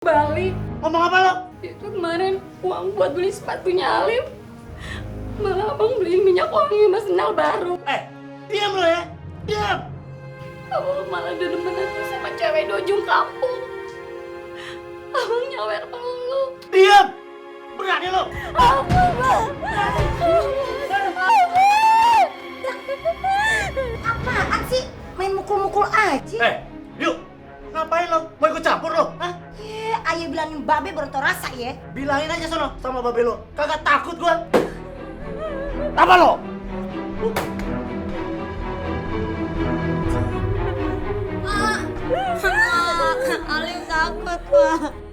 Balik. Ngomong apa lo? Itu kemarin uang buat beli sepatunya Alim. Malah abang beliin minyak wangi sama sendal baru. Diam lo ya. Diam. Abang malah dedemenan tuh sama cewek di ujung kampung. Abang nyawer lu. Diam. Berani lo. Apaan sih? Main mukul-mukul aja. Yuk. Ngapain lo? Mau ikut campur lo? Hah? Ayah bilangin babe baru tau rasa ya. Bilangin aja sono sama babe lo. Kagak takut gua. Apa lo? Alim takut, Pak.